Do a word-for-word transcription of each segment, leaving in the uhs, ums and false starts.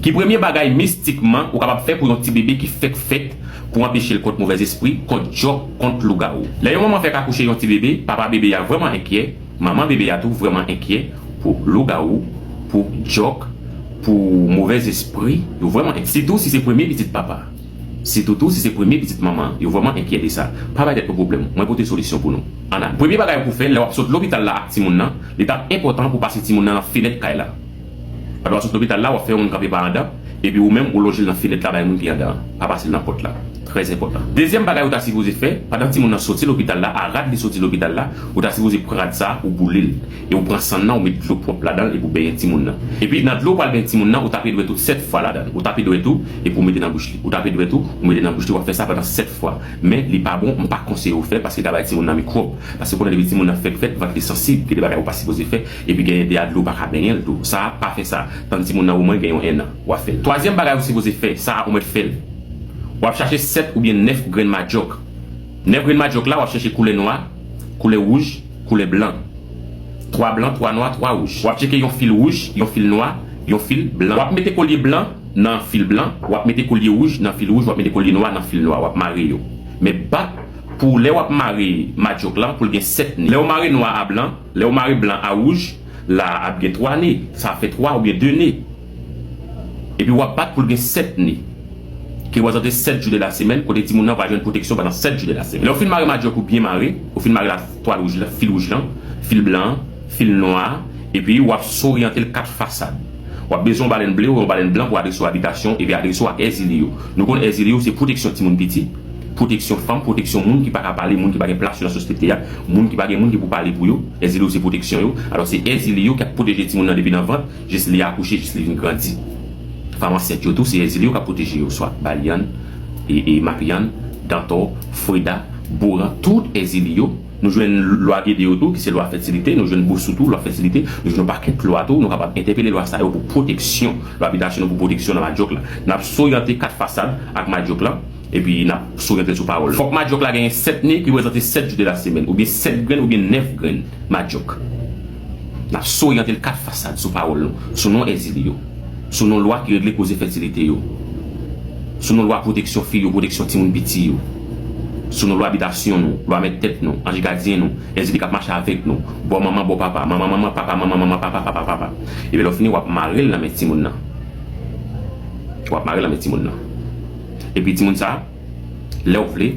Ki premye bagay mistikman ou kapab fè pou yon ti bebe ki fèk fèt pou anpeche l kont movèzespri, kont djòk, kont lougawou? Lè yon manman fèk akouche yon ti bebe, papa bebe a vrèman enkyè, manman bebe a tou vrèman enkyè pou lougawou, pou djòk, pou movèzespri, yo vrèman enkyè. Sitou si se premye pitit papa. Sitou tou si se premye pitit manman, yo vrèman enkyè de sa. Pa bay tèt nou pwoblèm, mwen pote solisyon pou nou. Ann ale. Premye bagay pou w fè, lè w ap sot lopital la ak timoun nan, li t ap enpòtan pou w pase timoun nan nan fenèt kay la. Pandan w ap sot lopital la, w ap fè yon moun kanpe pa anndan, epi ou menm ou lonje l nan fenèt la bay moun ki anndan an. Pa pase l nan pòt la. Trè enpòtan. Dezyèm bagay ou ta sipoze fè, pandan timoun nan soti lopital la, a rad li soti lopital la, ou ta sipoze pran rad sa a, ou boule l. E ou pran sann nan, ou met dlo pwòp ladan l, epi ou benyen timoun nan. Epi nan dlo ou pral benyen timoun nan, ou tape dwèt ou sèt fwa ladan l. Ou tape dwèt ou, epi ou mete nan bouch li. Ou tape dwèt ou, ou mete nan bouch li, w ap fè sa pandan sèt fwa. Men li pa bon, m pa konseye w fè l, paske li ka bay timoun nan mikwòb. Paske konnen depi timoun nan fèk fèt, vant li sansib, gen de bagay ou pa sipoze fè, epi genyen de a dlo ou pa ka benyen l tou. Sa a, pa fè sa. Tann timoun nan omwen gen yon ennan, w ap fè l. Twazyèm bagay ou sipoze fè, sa a ou mèt fè l. W ap chache sèt oubyen nèf grenn madyòk. Nèf grenn madyòk la, w ap chèche koulè nwa, koulè wouj, koulè blan. Twa blan, twa nwa, twa wouj. W ap tcheke yon fil wouj, yon fil nwa, yon fil blan. W ap mete kolye blan nan fil blan, w ap mete kolye wouj nan fil wouj, w ap mete kolye nwa nan fil nwa, w ap mare yo. Men bat pou lè w ap mare madyòk lan, pou l gen sèt ne. Lè w mare nwa a blan, lè w mare blan a wouj, la ap gen twa ne. Sa ap fè twa oubyen de ne. Epi w ap bat pou l gen sèt ne. Ki reprezante sèt jou de la semèn, kote timoun nan va jwenn pwoteksyon pandan sèt jou de la semèn. Lè w fin mare madyòk ou byen mare, ou fin mare la twal wouj la, fil wouj lan, fil blan an, fil nwa a, epi w ap soryante l kat fasad. W ap bezwen yon balèn ble ou yon balèn blan pou adrese w abitasyon, epi adrese w ak èzili yo. Nou konn èzili yo se pwoteksyon timoun piti, pwoteksyon fanm, pwoteksyon moun ki pa ka pale, moun ki pa gen plas yo nan sosyete a, moun ki pa gen moun ki pou pale pou yo. Èzili yo se pwoteksyon yo. Alò se èzili yo k ap pwoteje timoun nan depi nan vant, jis li akouche, jis li vin grandi. Fanm ansent yo tou, se èzili yo k ap pwoteje yo, swa Balian, e, e Mapian, Dantò, Freda, Boran, tout èzili yo. Nou jwenn lwa Gede yo tou, ki se lwa fètilite, nou jwenn Bosou tou, lwa fètilite, nou jwenn yon pakèt lwa tou, nou kapab entèpele lwa sa yo pou pwoteksyon, lwa abitasyon nou pou pwoteksyon nan madyòk la. N ap soryante kat fasad ak madyòk la, epi n ap soryante l sou pawòl. Fòk madyòk la genyen sèt ne ki reprezante sèt jou de la semèn, oubyen sèt grenn oubyen nèf grenn madyòk. N ap soryante l kat fasad sou pawòl nou, sou non èzili yo, sou non lwa ki regle koze fètilite yo, sou non lwa pwoteksyon fi yo, pwoteksyon timoun piti yo, sou non lwa abitasyon nou, lwa mèt tèt nou, anj gadyen nou, èzili k ap mache avèk nou, bò manman, bò papa, manman manman, papa manman, manman papa, papa papa. Epi lè w fini, w ap mare l nan men timoun nan. W ap mare l nan men timoun nan. Epi timoun sa a, lè w vle,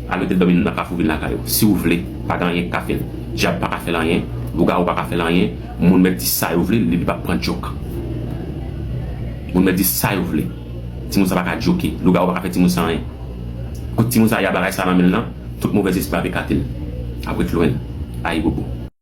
al mete l dòmi nan kafou vin lakay ou. Si w vle, pa gen anyen ki ka fè l. Dyab pa ka fè l anyen, lougawou pa ka fè l anyen, moun mèt di sa yo vle, li, li p ap pran djòk. Moun mèt di sa yo vle. Timoun sa pa ka djoke, lougawou pa ka fè timoun sa anyen. Kote timoun sa a, y a bagay sa nan men l lan, tout movèzespri ap ekate l, ap ret lwen l. Ayibobo.